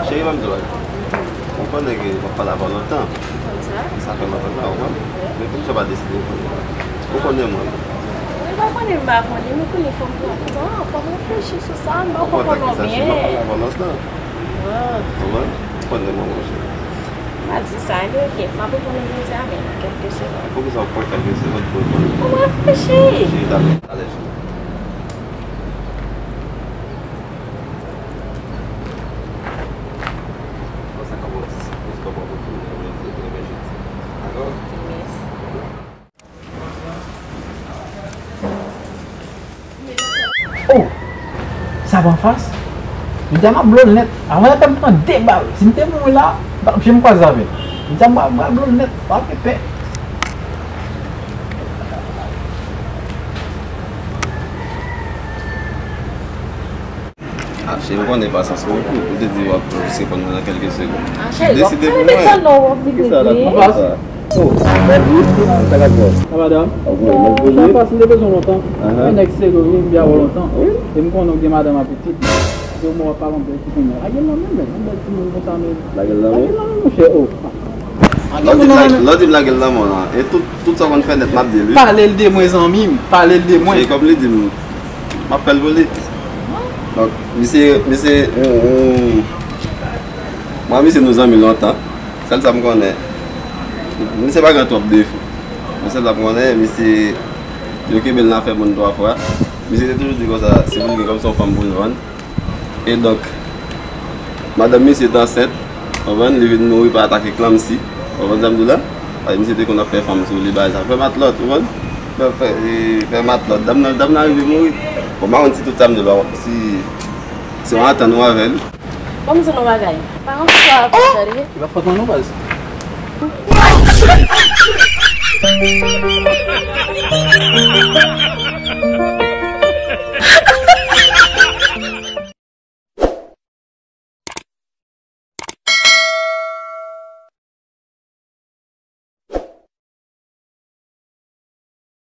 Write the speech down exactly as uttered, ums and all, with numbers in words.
Cheri, ban m di w bagay. Ou konnen ke m ap pale avè w lontan. Sa fè lontan sa, ou konn. Men poukisa w pa deside konnen? Ou konnen mwen. Mwen pa konnen, m pa konnen, men kounye a fò m pran tan, fò m reflechi sou sa, m pa konprann ou byen. M ap pale avè w lontan. Ou konprann? Ou konnen mwen, monchè. M a di sa, anyway, ok, m ap reponn ou jodi a menm, kèlke segonn. Poukisa w pran kèlke segonn pou w reponn? Fò m reflechi. Chita, talè, chita. Bon, sa ka bon ti siplis kòman pou tou renmen jodi. Dakò? Mèsi. Oh! Sa pa anfas? Li di a m ap blo l nèt. Avan lè tan m pran de bal. Si m te mouri la, m p ap janm kwaze avè l. Li di a m pral blo l nèt. Pa gen pè. Ah, cheri, m konnen pasyans mwen kout. Ou te di w ap jis reponn mwen nan kèlke segonn. Ah, cheri, w ap deside pou mwen. Tann non w ap vin rete. Kisa la, kisa sa? Oh, mwen vin, sa k ap fèt? Sa va, dam? Sa va, m te bezwen w lontan. Mwen nèg serye, wi, m byen avè w lontan. Wi. E m konnen w gen madanm ak pitit. Epi w mò w ap pale yon bèl timoun. Lage l nan men, men, yon bèl timoun konsa, men. Lage l nan men? Lage l nan men, monchè, oh. Lè w di m lage l nan men w lan, e tout, tout sa w konn fè nèt, m ap di l, wi. Pale l de mwen, zanmi m. Pale l de mwen. Se kòm li di m, m ap fè l pou li. Donk, misye, misye, mm, mm. Mwen, misye, nou zanmi lontan. Sèl sa m konnen, misye pa gen twòp defo. Men sèl sa m konnen, misye, yo kenbe l nan afè moun twa fwa. Misye te toujou di konsa, si pou l gen kòm se yon fanm pou l vann. E donk, madanm misye te ansent, konprann, li vin mouri pa atak eklanmsi. Konprann sa m di w la? Paske misye te konn ap fè fanm sou li, bagay sa. Fè matlòt, konprann? Fè, fè, e, fè matlòt. Dam nan, dam nan rive mouri. Bon, m pa konn si tout sa m di w la, si, si w antann ou avè l. Bon, m di nou bagay. Pa yon swa ap tande. Li pa fòt mwen non, baz.